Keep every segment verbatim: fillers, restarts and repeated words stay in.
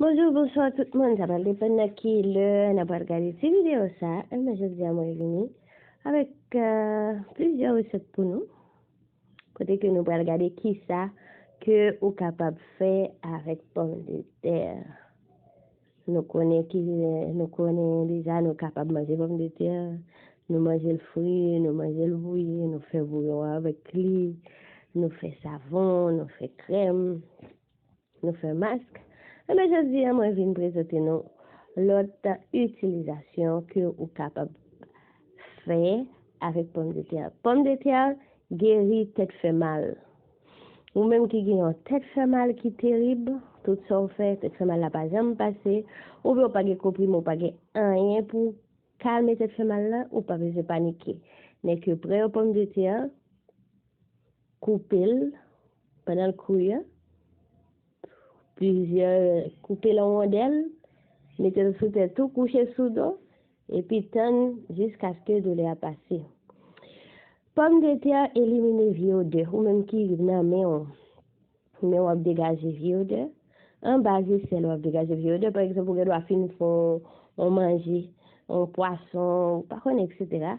Bonjou, bonswa tout moun. Sa pral depann nan ki lè n ap pral gade ti videyo sa. Enben, jodi a mwen vini avèk euh, plizyè resèt pou nou. Kote ke nou pral gade kisa ke ou kapab fè avèk pòmdetè. Nou konnen ki nou konnen deja nou kapab manje pòmdetè. Nou manje l fri, nou manje l bouyi, nou fè bouyon avèk li, nou fè savon, nou fè krèm, nou fè mask. Enben, jodi a mwen vin prezante nou lòt itilizasyon ke ou kapab fè avèk pòmdetè. Pòmdetè geri tèt fè mal. Ou menm ki gen yon tèt fè mal ki terib, tout sa w fè, tèt fè mal la pa janm pase, oubyen ou pa gen konprime, ou pa gen anyen pou kalme tèt fè mal la, ou pa bezwen panike. Nèk yo pran yon pòmdetè, koupe l pandan l kri a, plizyè, koupe l an wondèl, mete l sou tèt ou, kouche sou do, epi tann jiskaske doulè a pase. Pòmdetè elimine vye odè. Ou menm ki nan men w, men w ap degaje vye odè. Anba zesèl w ap degaje vye odè. Pa egzanp, ou gen dwa fin fè yon manje, yon pwason, ou pa konnen, etsetera.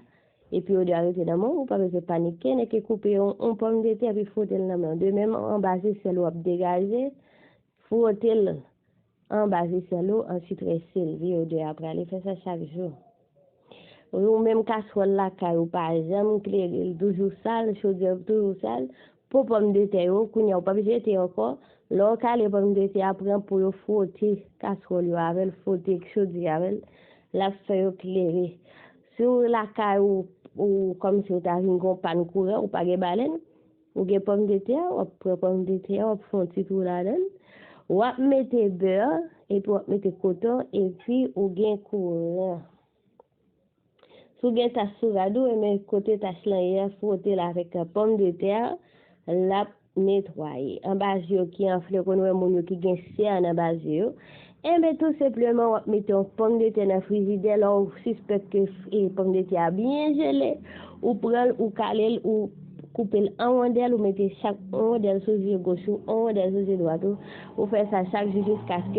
Epi odè a rete nan men w, ou pa bezwen panike, nèk koupe yon, yon pòmdetè epi fwote l nan men w. De menm, anba zesèl w ap degaje, fwote l anba zesèl ou, answit rese l, vye odè a prale. Fè sa chak jou. Ou menm kaswòl lakay ou pa janm klere, l toujou sal, chodyè toujou sal, po pòmdetè yo, kounye a ou p ap jete ankò. Lè w kale pòmdetè a, pran po yo, fwote kaswòl yo avè l, fwote chodyè avè l, l ap fè yo klere. Si w lakay ou, ou kòmsi w ta vin gen yon pàn kouran, ou pa gen balèn, ou gen pòmdetè, w ap pran pòmdetè, w ap fè yon ti twou ladan l, w ap mete bè, epi w ap mete koton, epi ou gen kouran. Si w gen tach sou rad ou, enben kote tach lan ye a, fwote l avèk pòmdetè a, l ap netwaye. Anba je yo ki anfle, ou konn wè moun yo ki gen sè nan ba je yo. Enben, tou senpleman, w ap mete yon pòmdetè nan frijidè. Lè w sispèk ke e, pòmdetè a byen jele, ou pran l, ou kale l, ou koupe l an wondèl, ou mete chak yon wondèl sou je goch ou, yon wondèl sou je dwat ou. Ou fè sa chak jou jiskaske